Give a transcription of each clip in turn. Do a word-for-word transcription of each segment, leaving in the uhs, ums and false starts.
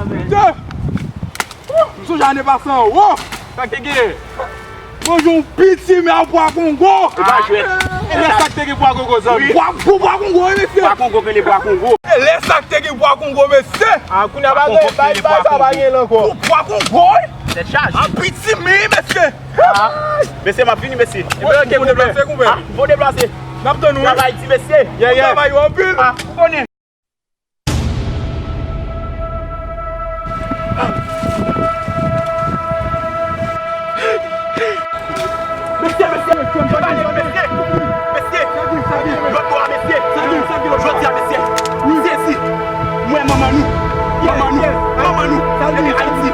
Mesye! M sonje ane pase an wo. Sa k te genyen? Mwen jwenn yon piti men a Bwa Kongo. E pa jwèt. E lè sa k te gen Bwa Kongo, zanmi. Bwa, gwo Bwa Kongo, wi, mesye. Bwa Kongo, rele Bwa Kongo. E lè sa k te gen Bwa Kongo, mesye. A, kounye a bagay, bay, bay, sa pa gen la ankò. Bwa Kongo, wi. Tèt chaje. A, piti men, mesye. A, mesye, m ap vini, mesye. Epi, ok, fò deplase, konpè. A, fò deplase. N ap tann ou, wi. Travay di, mesye. Yeah, yeah. Travay yo anpil. A, ou konnen. Mesye, mesye, mesye, mesye, mesye, lòt bò a, mesye, jodi a, mesye, sezi, mwen manman nou, manman nou, manman nou, depi Ayiti,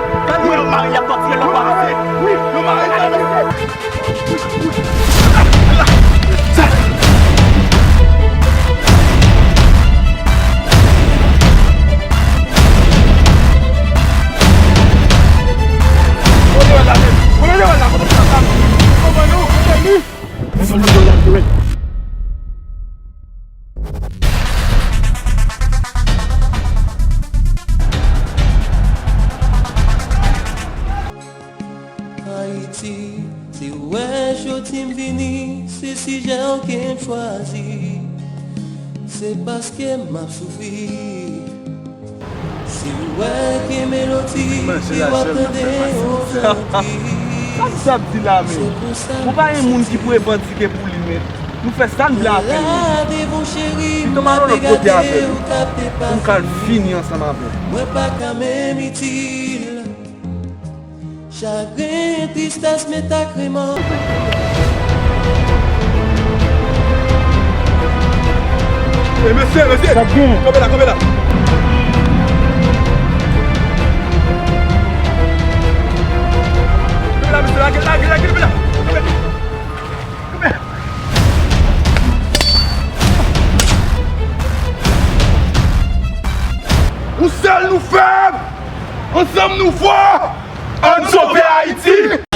mwen yo mare y ap tòtire lòt bò a, mesye, yo mare y ap tòtire. Ayiti, si w wè jodi m vini, se sijè w ke m chwazi, se paske m ap soufri. Si w wè ke melodi ke w ap tande ojodi, sa m t ap di la menm? Bon, pa gen moun ki pou revandike pou li, men nou fè sa n vle avè l. Pito m al yon lòt kote avè l, pou m ka al fini ansanm avè l. Mwen pa ka menm itil. Chagren, tristès, men tak remò. E mesye, mesye! Sa k gen? Kanpe la, kanpe la! Kanpe la, mesye, lage, lage, lage, kanpe la! Kanpe! Yon sèl nou fèb! Ansanm nou fò! Ann sove Ayiti!